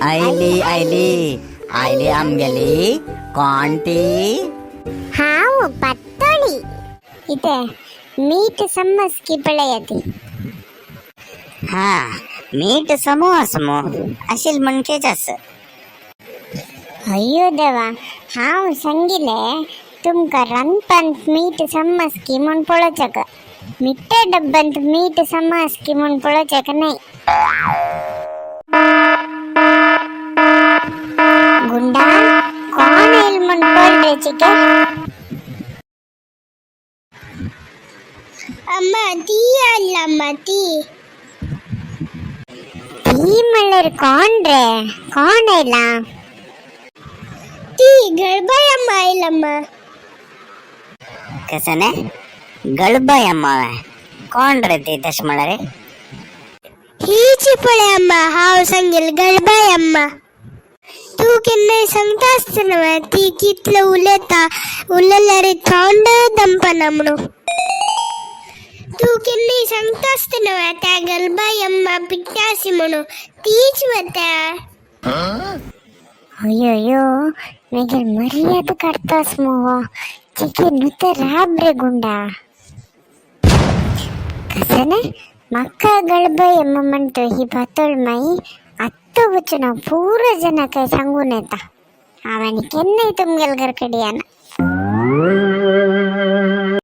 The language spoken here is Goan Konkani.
आयली आयली आयली आमगेली. कोण ती? हांव पातोळी. इथे मीठ समज की पळयती. हा, मीठ समोस मो अशील म्हणकेच अस. अय्यो देवा, हांव सांगिले तुमकां रांदपांत मीठ समज की म्हूण पळोवचेक, मिठ्ठे डब्बांत मीठ समज की म्हूण पळोवचेक न्हय. गुंडा, कोण येयल म्हूण पळ रे चिके. अम्मा, ती आणला ती. ती म्हणल्यार कोण रे? कोण येयला? ती गळबाय अम्मा आयलम्मा. कसं ने गळबाय अम्मा? कोण रे ती तशें म्हळ्यार? हीच पळय अम्मा, हांव सांगेल गळबाय अम्मा. तूं केन्नाय सांगता आसतना ती कितलो उलयता, उलयल्यार थोंड दमपना म्हणून. तूं केन्नाय सांगता आसतना त्या गलबाय अम्मा पिट्टासी म्हणून, तीच वता. अय्यो, मागीर मर्याद काडतास मुगो चिके. नुते राब रे गुंडा. कसं ने म्हाका गळबाय अम्मा म्हणतो ही पातळ माई. आत्तां वचून हांव पुरो जनाक सांगून येता. हांव आनी केन्नाय तुमगेल घर कडेन येना.